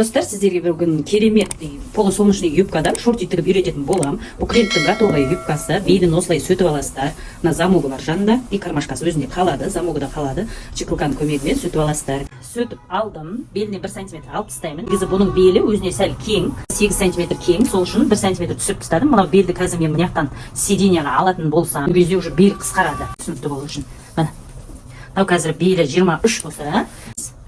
Достар, сіздерге бүгін керемет полусолнечный юбкадан шорти тігіп үйрететін боламын. Бұл клиенттің готовый юбкасы. Белін осылай сөтіп аласыздар. Мына замогы бар жанында, и кармашкасы өзінде қалады, замогы да қалады. Чекалканың көмегімен сөтіп аласыздар. Сөтіп алдым, беліне 1 сантиметр алып тастаймын. Негізі бұның белі өзіне сәл кең, 8 сантиметр кең, сол үшін 1 сантиметр түсіріп тастадым. Мынау белді қазір мен мына жақтан сиденьяға алатын болсам, бұл кезде уже бел қысқарады. Түсінікті болу үшін. Міне. Мынау қазір белі 23 болса,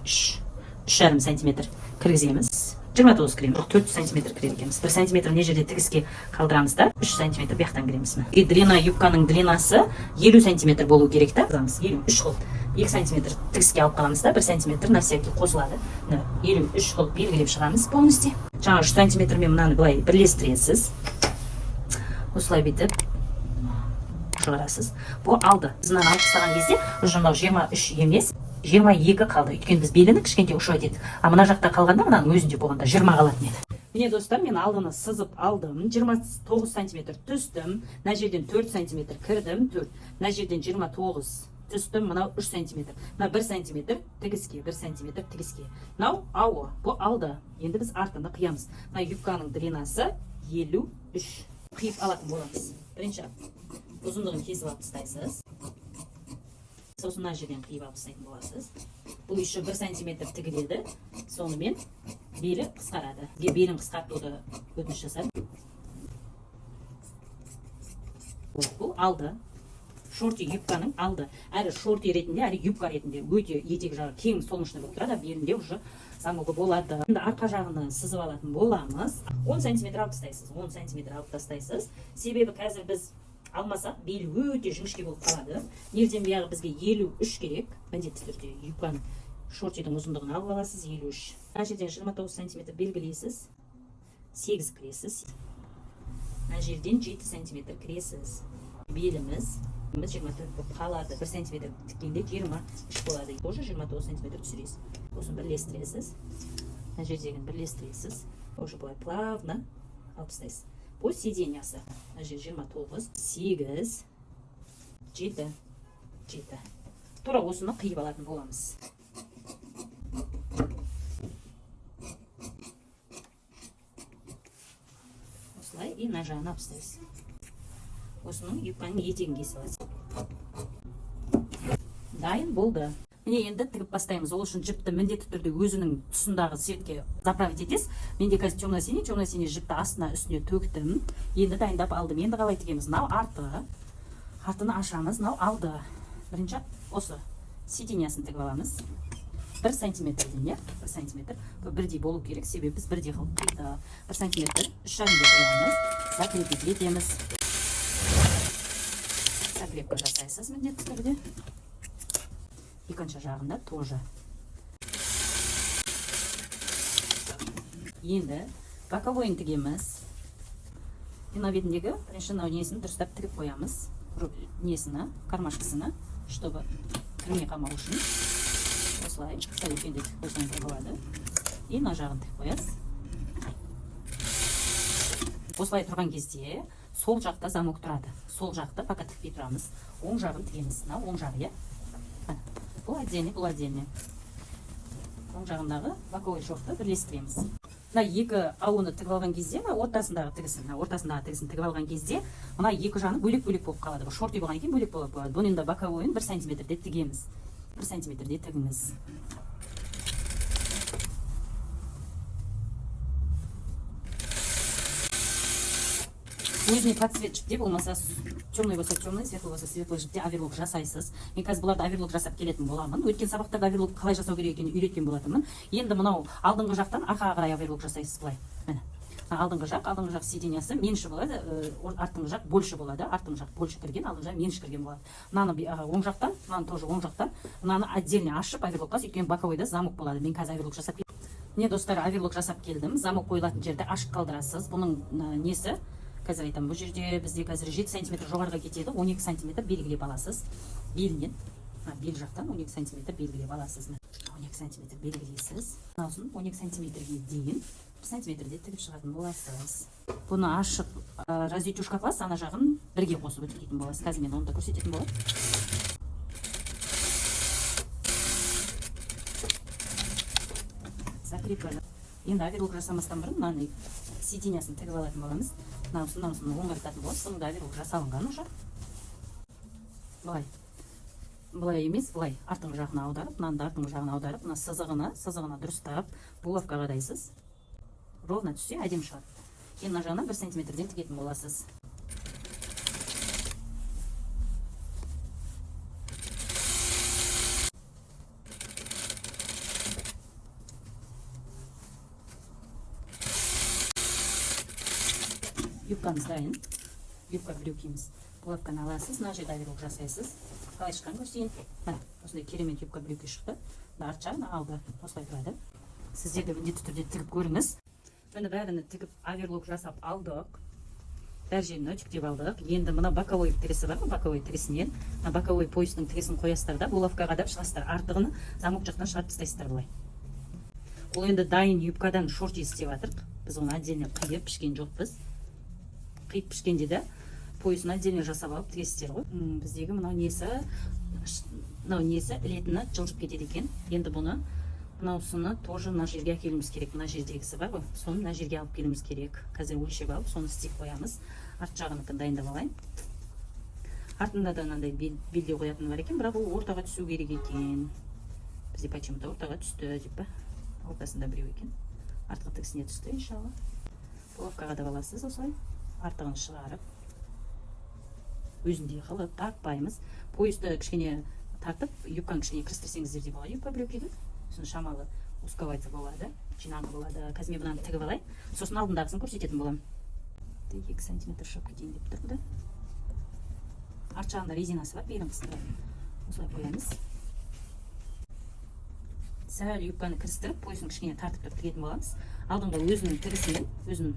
3 3,5 сантиметр кіргіземіз. 29 кіреміз. Жоқ, 4 сантиметр кіреді екенбіз. 1 сантиметр мына жерде тігіске қалдырамыз да, 3 сантиметр бұл жақтан кіреміз. Міне. И длина, юбканың длинасы 50 сантиметр болу керек та. 53 қылып 2 сантиметр тігіске алып қаламыз да, 1 сантиметр на всякий қосылады. Міне, 53 қылып белгілеп шығамыз полностью. Жаңа 3 сантиметрмен мынаны былай бірлестіресіз. Осылай бүйтіп шығарасыз. Бұл алды. Біз мынаны алып тастаған кезде уже мынау 23 емес, 22 қалды. Өйткені біз беліні кішкентай ушивать еттік. А мына жақта қалғанда, мынаның өзінде болғанда 20 қалатын еді. Міне, достар, мен алдыны сызып алдым. 29 сантиметр түстім. Мына жерден 4 сантиметр кірдім, 4. Мына жерден 29 түстім, мынау 3 сантиметр. Мына 1 сантиметр тігіске, 1 сантиметр тігіске. Мынау ауы, бұл алды. Енді біз артыны қиямыз. Мына юбканың длинасы 53. Қиып алатын боламыз. Бірінші ұзындығын кесіп алып тастайсыз. Сосын мына жерден қиып алып тастайтын боласыз. Бұл еще 1 сантиметр тігіледі. Сонымен белі қысқарады. Бізге белін қысқартуды өтініш жасады. Бұл алды. Шорти юбканың алды. Әрі шорти ретінде, әрі юбка ретінде өте етек жағы кең, солнечный болып тұрады, белінде уже замогы болады. Енді арқа жағını сызып алатын боламыз. 10 сантиметр алып тастайсыз. 10 сантиметр алып тастайсыз. Себебі қазір біз алмасақ, бел өте жіңішке болып қалады. Негізінен бияғы бізге 53 керек. Міндетті түрде юбканың, шортидің ұзындығын алып аласыз 53. Мына жерден 29 сантиметр белгілейсіз. 8 кіресіз. Мына жерден 7 сантиметр кіресіз. Беліміз 24 болып қалады. 1 сантиметр тіккенде 23 болады. Тоже 29 сантиметр түсіресіз. Сосын бірлестіресіз. Мына жердегіні бірлестіресіз. Уже былай плавно алып тастайсыз. Бұл сиденьясы. Мына жер 29, 8, 7, 7. Тура осыны қиып алатын боламыз. Осылай и мына жағын алып тастайсыз. Осының юбканың етегін кесіп аласыз. Дайын болды. Міне, енді тігіп бастаймыз. Ол үшін жіпті міндетті түрде өзінің тұсындағы цветке заправить етесіз. Менде қазір темно синий, темно синий жіпті астына, үстіне төктім. Енді дайындап алдым. Енді қалай тігеміз? Мынау арты. Артыны ашамыз, мынау алды. Бірінші осы сиденьясын тігіп аламыз. 1 сантиметрден, иә? 1 сантиметр. Бұл бірдей болу керек, себебі біз бірдей қылып қидық. 1 сантиметр 3,5-де қоямыз. Закрепить етеміз. Закрепка жасайсыз міндетті түрде. Екінші жағында тоже. Енді боковойын тігеміз. Мына бетіндегі бірінші мынау несін дұрыстап тігіп қоямыз. Несіні, кармашкасыны, чтобы кірмей қалмау үшін. Осылай, сәл үлкендетіп тігіп қойсаңыз да болады. И мына жағын тігіп қоясыз. Осылай тұрған кезде сол жақта замок тұрады. Сол жақты пока тікпей тұрамыз. Оң жағын тігеміз. Мынау оң жағы, иә? Міне. Бұл отдельный, бұл отдельный. Оң жағындағы боковой шовты бірлестіреміз. Мына екі ауыны тігіп алған кезде, мына ортасындағы тігісін, мына ортасындағы тігісін тігіп алған кезде, мына екі жаны бөлек-бөлек болып қалады. Бұл шорти болғаннан кейін бөлек болып қалады. Бұны енді боковойын 1 сантиметрде тігеміз. 1 сантиметрде тігіңіз. Өзіне под цвет жіпте, болмаса темный болса темный, светлый болса светлый жіпте оверлок жасайсыз. Мен қазір бұларды оверлок жасап келетін боламын. Өткен сабақтарда оверлок қалай жасау керек екенін үйреткен болатынмын. Енді мынау алдыңғы жақтан арқаға қарай оверлок жасайсыз былай. Міне. Мына алдыңғы жақ, алдыңғы жақ сиденьясы меньше болады, артыңғы жақ больше болады. Артыңғы жақ больше кірген, алдыңғы жақ меньше кірген болады. Мынаны оң жақтан, мынаны тоже оң жақтан, мынаны отдельно ашып оверлокқа, өйткені боковойда замок болады. Мен қазір оверлок жасап. Міне, достар, оверлок жасап келдім. Замок қойылатын жерді ашық қалдырасыз. Бұның несі? Қазір айтамын, бұл жерде бізде қазір 7 сантиметр жоғарыға кетеді, 12 сантиметр белгілеп аласыз. Белінен, бел жақтан 12 сантиметр белгілеп аласыз. 12 сантиметр белгілейсіз. Сосын 12 сантиметрге дейін 1 сантиметрде тігіп шығатын боласыз. Бұны ашық разутюжка қыласыз, ана жағын бірге қосып үтіктейтін боласыз. Қазір мен оны да көрсететін боламын. Закрепка. Енді оверлок жасамастан бұрын мынаны, сиденьясын тігіп алатын боламыз. Мынаусын оңғартатын боламыз. Бұның да оверлок жасалынған уже. Былай, былай емес, былай артыңғы жағына аударып, мынаны да артыңғы жағына аударып, мына сызығына дұрыстап булавка қадайсыз. Ровно түссе, әдемі шығады. Енді мына жағынан 1 сантиметрден тігетін боласыз. Юбкамыз дайын, юбка брюкиміз. Булавканы аласыз, мына жерде оверлок жасайсыз. Қалай шыққанын көрсетейін. Міне, осындай керемет юбка брюки шықты. Мына арт жағы, мына алды осылай тұрады. Сіздер де міндетті түрде тігіп көріңіз. Міне, бәріні тігіп, оверлок жасап алдық, бәр жерін үтіктеп алдық. Енді мына боковой тігісі бар ғой, боковой тігісінен, мына боковой поястың тігісін қоясыздар да, булавка қадап шығасыздар. Артығын замок жақтан шығарып тастайсыздар былай. Ол енді дайын юбкадан шорти істеп жатырық біз, оны отдельно қиып пішкен жоқпыз. Қиып пішкенде де поясын отдельно жасап алып тігесіздер ғой. Біздегі мынау несі, мынау несі, ілетіні жылжып кетеді екен. Енді бұны, мынаусыны тоже мына жерге әкелуіміз керек. Мына жердегісі бар ғой, соны мына жерге алып келуіміз керек. Қазір өлшеп алып, соны істеп қоямыз. Арт жағыныкін дайындап алайын. Артында да мынандай белдеу қоятыны бар екен, бірақ ол ортаға түсу керек екен. Бізде почему то ортаға түсті деп па, ортасында біреу екен, артқы тігісіне түсті. Иншалла, булавка қадап аласыз осылай, артығын шығарып, өзіндей қылып тартпаймыз. Поясты кішкене тартып, юбканы кішкене кірістірсеңіздер де болады. Юбка брюкиді сосын шамалы узковатый болады, жинаңқы болады. Қазір мен мынаны тігіп алайын, сосын алдындағысын көрсететін боламын. 2 сантиметр шығып кетейін деп тұр. Бұда арт жағында резинасы бар, белін қыстырып осылай қоямыз. Сәл юбканы кірістіріп, поясын кішкене тартып тұрып тігетін боламыз. Алдыңғы өзінің тігісімен, өзінің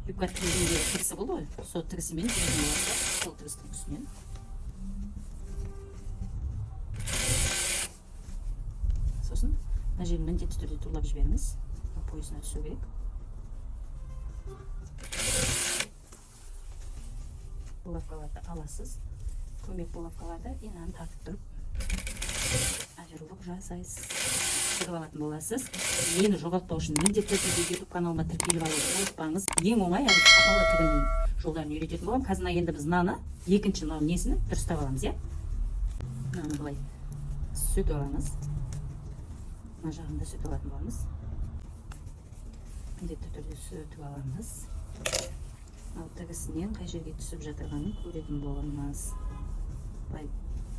юбка тігілгендегі тігісі болды ғой, сол тігісімен тігетін боласыздар, сол тігістің үстінен. Сосын мына жерін міндетті түрде турлап жіберіңіз, поясына түсу керек. Булавкаларды аласыз, көмек булавкаларды, и мынаны тартып тұрып оверлок жасайсыз, тігіп алатын боласыз. Мені жоғалтпау үшін міндетті түрде Ютуб каналыма тіркеліп алуды ұмытпаңыз. Ең оңай әрі сапалы тігіннің жолдарын үйрететін боламын. Қазір мына енді біз мынаны екінші мынау несін дұрыстап аламыз, иә. Мынаны былай сөйтіп аламыз, мына жағында сөйтіп алатын боламыз, міндетті түрде сөйтіп аламыз. Ал тігісінен қай жерге түсіп жатырғанын көретін боламыз. Былай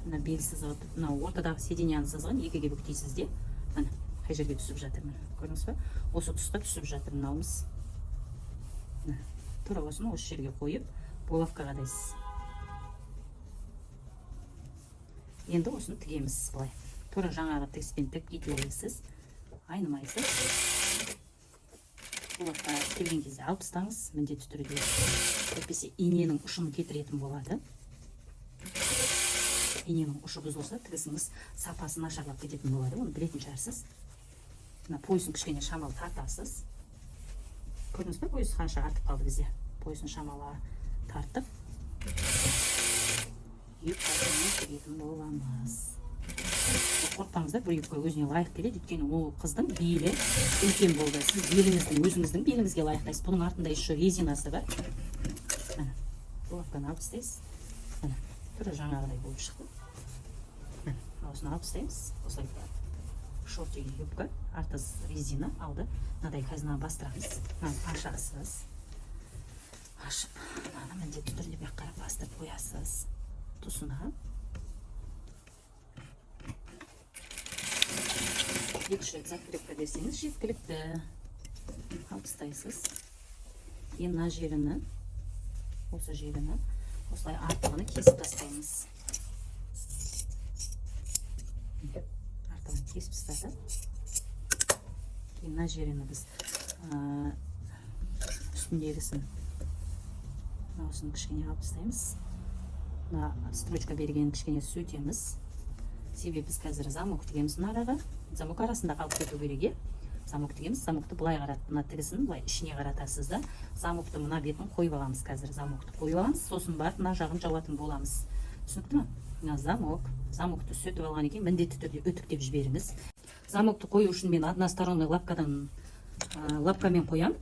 мына бел сызығы, мынау ортадағы сиденьяның сызығын екіге бүктейсіз де, міне, қай жерге түсіп жатыр, міне, көрдіңіз ба? Осы тұсқа түсіп жатыр мынауымыз. Міне, тура осыны осы жерге қойып, булавка қадайсыз. Енді осыны тігеміз. Былай тура жаңағы тігіспен тігіп кете бересіз, айнымайсыз. Булавка келген кезде алып тастаңыз міндетті түрде, әйтпесе иненің ұшын кетіретін болады. Иненің ұшы бұзылса, тігісіңіз сапасы нашарлап кететін болады, оны білетін шығарсыз. Мына поясын кішкене шамалы тартасыз. Көрдіңіз бе, пояс қанша артып қалды бізде? Поясын шамалы тартып, юбкасымен тігетін боламыз. Қорықпаңыздар, бұл юбка өзіне лайық келеді, өйткені ол қыздың белі үлкен болды. Сіз беліңіздің, өзіңіздің беліңізге лайықтайсыз. Бұның артында еще резинасы бар. Міне, булавканы алып тастайсыз. Міне, тура жаңағыдай болып шықты. Міне, осыны алып тастаймыз. Осылай тұрады шорты юбка. Арты резина, алды мынадай. Қазір мынаны бастырамыз. Мынаны ашасыз, ашып, мынаны міндетті түрде бұл жаққа қарап бастырып қоясыз тұсына. Екі үш рет закрепка берсеңіз, жеткілікті. Алып тастайсыз. Енді мына жеріні, осы жеріні осылай артығını кесіп тастаймыз. Артығын кесіп тастадық. Кейін мына жеріні біз үстіндегісін, мынасын кішкене алып тастаймыз. Мына строчка бергенін кішкене сөйтеміз, себебі біз қазір замок тігеміз. Мына араға замок арасында қалып кету керек, иә. Замок тігеміз. Замокты былай қарат, мына тігісін былай ішіне қаратасыз да, замокты мына бетін қойып аламыз. Қазір замокты қойып аламыз, сосын барып мына жағын жабатын боламыз. Түсінікті ма? Мына замокты сөйтіп алғаннан кейін міндетті түрде үтіктеп жіберіңіз. Замокты қою үшін мен односторонний лапкадан Лапкамен қоямын.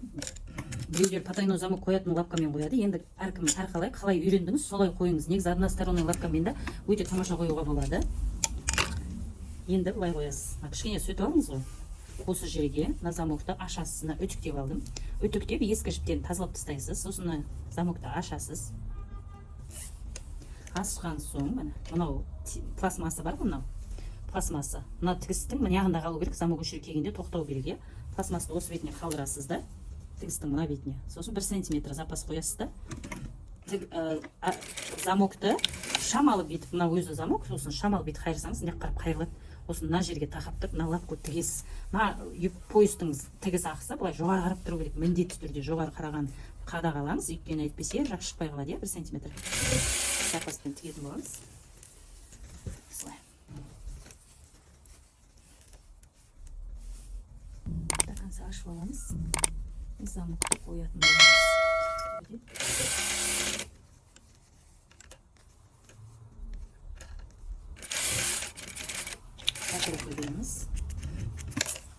Біреулер потайной замок қоятын лапкамен қояды. Енді әркім әрқалай, қалай үйрендіңіз, солай қойыңыз. Негізі односторонний лапкамен де өте тамаша қоюға болады. Енді былай қоясыз. Мына кішкене сөйтіп алыңыз ғой. Осы жерге мына замокты ашасыз. Мына үтіктеп алдым. Үтіктеп ескі жіптен тазалап тастайсыз. Сосын мына замокты ашасыз. Ашқан соң міне мынау пластмасса бар ғой, мынау пластмасса. Мына тігістің мына жағында қалу керек. Замок осы жерге келгенде тоқтау керек, иә. Пластмассаны осы бетіне қалдырасыз да, тігістің мына бетіне. Сосын 1 сантиметр запас қоясыз да, замокты шамалы бүйтіп, мына өзі замок, сосын шамалы бүйтіп қайырсаңыз, мына жаққа қарап қайырылады. Осыны мына жерге тақап тұрып, мына лапка тігесіз. Мына поястың тігіс ақысы былай жоғары қарап тұру керек. Міндетті түрде жоғары қараған қадағалаңыз, өйткені әйтпесе жақ шықпай қалады, иә. 1 сантиметр запаспен тігетін боламыз осылай. До конца ашып аламыз и замокты қоятын боламыз. Закрепка береміз.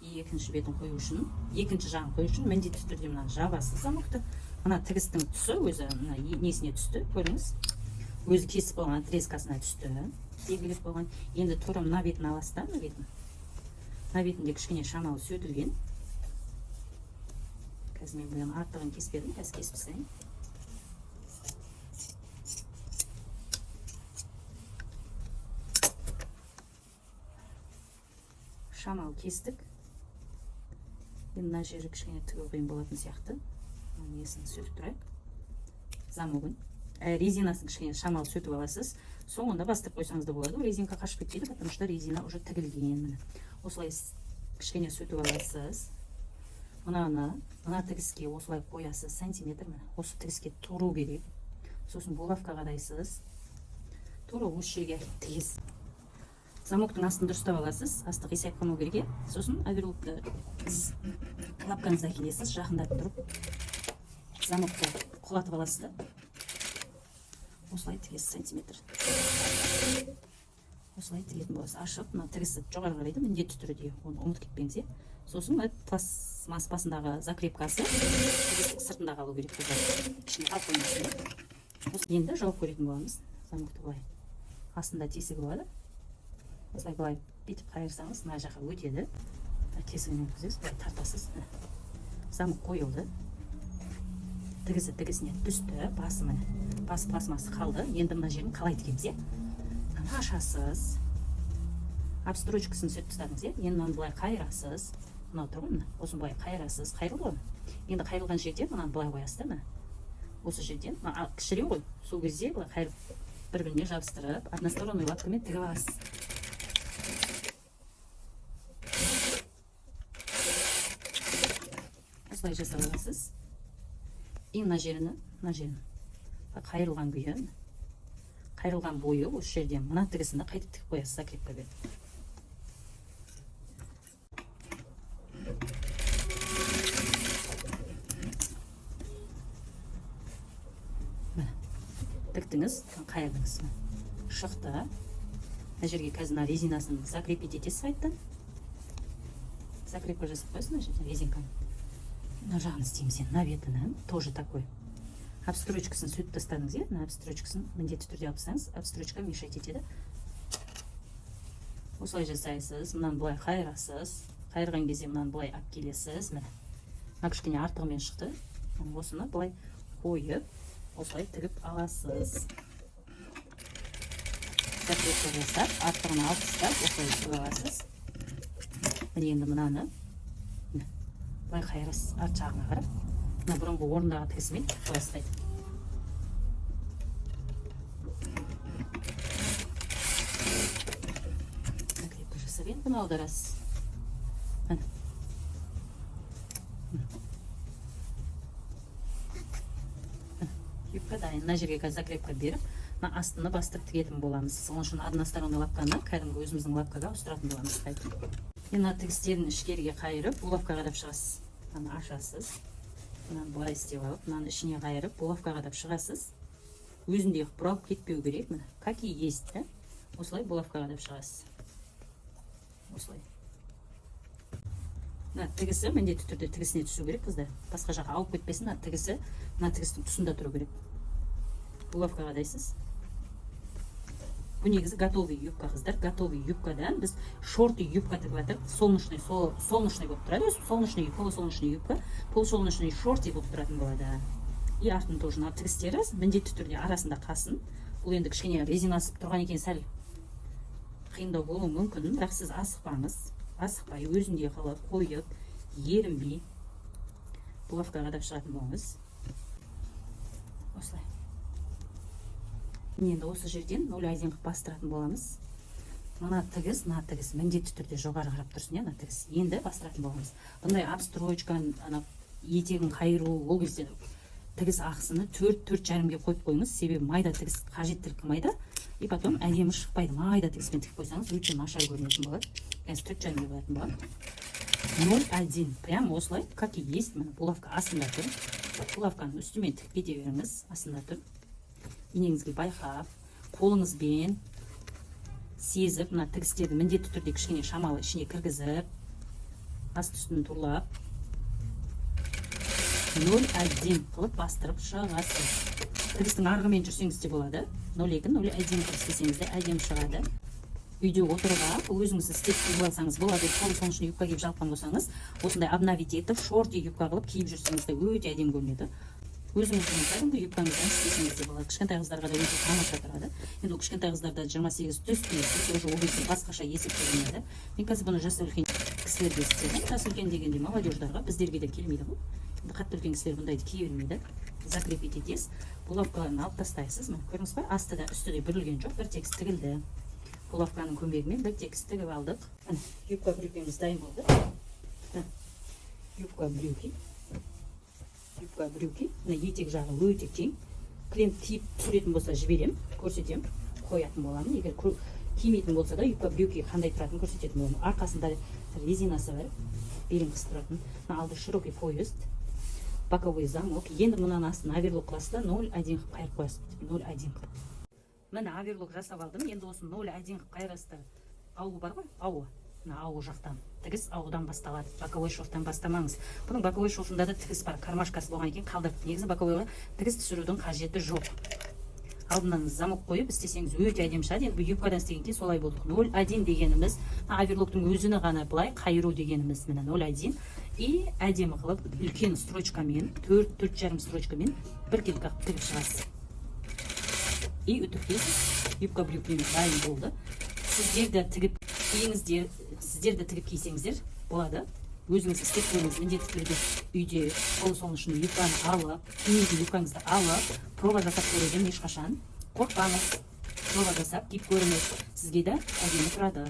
И екінші бетін қою үшін, екінші жағын қою үшін міндетті түрде мынаны жабасыз, замокты. Мына тігістің тұсы өзі мына несіне түсті, көрдіңіз, өзі кесіп қойған отрезкасына түсті, белгілеп қойған. Енді тура мына бетін аласыз да, мына бетін, мына бетінде кішкене шамалы сөтілген. Қазір мен бұның артығын кеспедім, қазір кесіп тастайын. Шамалы кестік. Енді мына жері кішкене тігу қиын болатын сияқты. Мына несін сөйтіп тұрайық, замогын, резинасын кішкене шамалы сөйтіп аласыз. Соңында бастырып қойсаңыз да болады. Ол резинка қашып кетпейді, потому что резина уже тігілген. Міне, осылай кішкене сөйтіп аласыз. Мынаны мына тігіске осылай қоясыз, сантиметр, міне, осы тігіске тұру керек. Сосын булавка қадайсыз, тура осы жерге әкеліп тігесіз. Замоктың астын дұрыстап аласыз, асты қисайып қалмау керек, иә. Сосын оверлокты лапкаңызды әкелесіз, жақындатып тұрып замокты құлатып аласыз да, осылай тігесіз. Сантиметр осылай тігетін боласыз. Ашып, мына тігісі жоғары қарайды міндетті түрде, оны ұмытып кетпеңіз, иә. Сосын мына пластмасс басындағы закрепкасы тігістің сыртында қалу керек, қыздар, ішіне қалып қоймасын, иә. Енді жауып көретін боламыз замокты. Былай астында тесігі болады. Осылай былай бүйтіп қайырсаңыз, мына жаққа өтеді. Мына тесігінен өткізесіз, былай тартасыз. Міне, замок қойылды, тігісі тігісіне түсті, басы, міне, бас пластмассы қалды. Енді мына жерін қалай тігеміз, иә? Мынаны ашасыз, обстрочкасын сөйтіп тастадыңыз, иә. Енді мынаны былай қайырасыз. Мынау тұр ғой, міне, осыны былай қайырасыз. Қайырылды ғой. Енді қайырылған жерде мынаны былай қоясыз да, міне, осы жерден мына кішіреу ғой, сол кезде былай қайырып, бір біріне жабыстырып, односторонний лапкамен тігіп аласыз. Осылай жасап аласыз. И мына жерін былай қайырылған күйі, қайырылған бойы осы жерде мына тігісін де қайтып тігіп қоясыз закрепка беріп. Міне, тіктіңіз, қайырдыңыз, міне, шықты. Мына жерге қазір мына резинасын закрепить етесіз, қайтадан закрепка жасап қоясыз мына жерде резинканы. Мына жағын істейміз енді. Мына бетіні тоже такой обстрочкасын сөйтіп тастадыңыз, иә. Мына обстрочкасын міндетті түрде алып тастаңыз, обстрочка мешать етеді. Осылай жасайсыз. Мынаны былай қайырасыз. Қайырған кезде мынаны былай алып келесіз. Міне, мына кішкене артығымен шықты. Осыны былай қойып, осылай тігіп аласыз. Закрепка жасап, артығын алып тастап, осылай тігіп аласыз. Міне, енді мынаны, міне, былай қайырасыз арт жағына қарап, мына бұрынғы орнындағы тігісімен тігіп қоясыз қайтып. Закрепка жасап, енді бұны аударасыз. Міне. Міне, юбка дайын. Мына жерге қазір закрепка беріп, мына астына бастырып тігетін боламыз. Сол үшін односторонний лапканы кәдімгі өзіміздің лапкаға ауыстыратын боламыз қайтып. Енді мына тігістерін ішкеріге қайырып, булавка қадап шығасыз. Мынаны ашасыз, мынаны былай істеп алып, мынаны ішіне қайырып, булавка қадап шығасыз. Өзіндей қылып бұралып кетпеу керек. Міне, как и есть да, осылай булавка қадап шығасыз, осылай. Мына тігісі міндетті түрде тігісіне түсу керек, қыздар, басқа жаққа ауып кетпесін. Мына тігісі мына тігістің тұсында тұру керек. Булавка қадайсыз. Бұл негізі готовый юбка, қыздар. Готовый юбкадан біз шорты юбка тігіп жатырмық. Солнечный, солнечный болып тұрады өзі, солнечный, полусолнечный юбка, полусолнечный шорты болып тұратын болады. И артын тоже мына тігістері міндетті түрде арасында қалсын. Бұл енді кішкене резинасы тұрған екен, сәл қиындау болуы мүмкін, бірақ сіз асықпаңыз. Асықпай, өзінде қылып қойып, ерінбей булавка қадап шығатын болыңыз осылай. Енді осы жерден 0,1 қылып бастыратын боламыз. Мына тігіс, мына тігіс міндетті түрде жоғары қарап тұрсын, иә, мына тігіс. Енді бастыратын боламыз. Бұндай обстрочка, ана етегін қайыру, ол кезде тігіс ақысыны 4, 4,5-ге қойып қойыңыз, себебі майда тігіс, қажеттілік майда, и потом әдемі шықпайды. Майда тігіспен тігіп қойсаңыз, өте нашар көрінетін болады. Қазір 4,5-ге қоятын боламын. 0,1, прям осылай, как и есть. Міне, булавка астында тұр, булавканың үстімен тігіп кете беріңіз. Астында тұр. Инеңізге байқап, қолыңызбен сезіп, мына тігістерді міндетті түрде кішкене шамалы ішіне кіргізіп, асты үстін турлап, 0,1 қылып бастырып шығасыз. Тігістің арғымен жүрсеңіз де болады, 0,2, 0,1 қылып істесеңіз де әдемі шығады. Үйде отырып алып, өзіңіз істеп киіп алсаңыз болады. Полусолнечный юбка киіп жалыққан болсаңыз, осындай обновить етіп, шорты юбка қылып киіп жүрсеңіз де, өте әдемі көрінеді. Өзіңіздің кәдімгі юбкаңыздан істесеңіз де болады. Кішкентай қыздарға да өте тамаша тұрады. Енді ол кішкентай қыздарда 28 түспейсіз, уже ол кезде басқаша есептелінеді. Мен қазір бұны жасы үлкен кісілерге істедім. Жасы үлкен дегенде, молодежьдарға, біздерге де келмейді ғой енді. Қатты үлкен кісілер бұндайды кие бермейді. Закрепить етесіз, булавкаларын алып тастайсыз. Міне, көрдіңіз ба, асты да, үсті де бүрілген жоқ, бір тегіс тігілді. Булавканың көмегімен бір тегіс тігіп алдық. Міне, юбка брюкеміз дайын болды. Міне, юбка брюки, юбка брюки. Мына етек жағы өте кең. Клиент киіп түсіретін болса, жіберемін, көрсетемін, қоятын боламын. Егер кимейтін болса да, юбка брюки қандай тұратынын көрсететін боламын. Арқасында резинасы бар, белін қысып тұратын. Мына алды широкий пояс, боковой замок. Енді мынаның астын оверлок қыласыз да, 0,1 қылып қайырып қоясыз. 0,1 қылып, міне, оверлок жасап алдым. Енді осы 0,1 қылып қайырасыздар. Ауы бар ғой, ауы, мына ауы жақтан тігіс, аудан басталады, боковой шовтан бастамаңыз. Бұның боковой шовында да тігіс бар, кармашкасы болған екен, қалдырдық. Негізі боковойға тігіс түсірудің қажеті жоқ, алдынан замок қойып істесеңіз, өте әдемі шығады. Енді бұл юбкадан істегенде солай болдық. 0,1 дегеніміз мына оверлоктың өзіні ғана былай қайыру дегеніміз. Міне, 0,1. И әдемі қылып үлкен строчкамен, 4, 4,5 строчкамен біркелкі қылып тігіп шығасыз и үтіктейсіз. Юбка брюкіміз дайын болды. Сіздер де тігіп киіңіздер, сіздер де тігіп кисеңіздер болады. Өзіңіз істеп көріңіз. Міндетті түрде үйде полусолнечный юбканы алып, кимейтін юбкаңызды алып, проба жасап көруден ешқашан қорықпаңыз. Проба жасап киіп көріңіз, сізге де әдемі тұрады.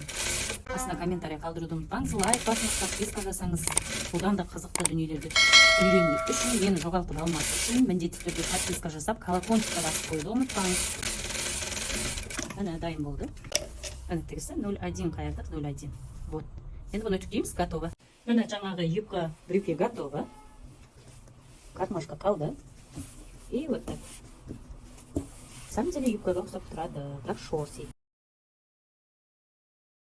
Астына комментарий қалдыруды ұмытпаңыз, лайк басыңыз, подписка жасаңыз. Бұдан да қызықты дүниелерді үйрену үшін, мені жоғалтып алмас үшін міндетті түрде подписка жасап, колокольчикқа басып қоюды ұмытпаңыз. Міне, дайын болды. Міне, тігісі 0,1 қайырдық, 0,1. Вот, енді бұны үтіктейміз, готово. Міне, жаңағы юбка брюки готово, кармашка қалды. И вот так, на самом деле, юбкаға ұқсап тұрады, бірақ шорты.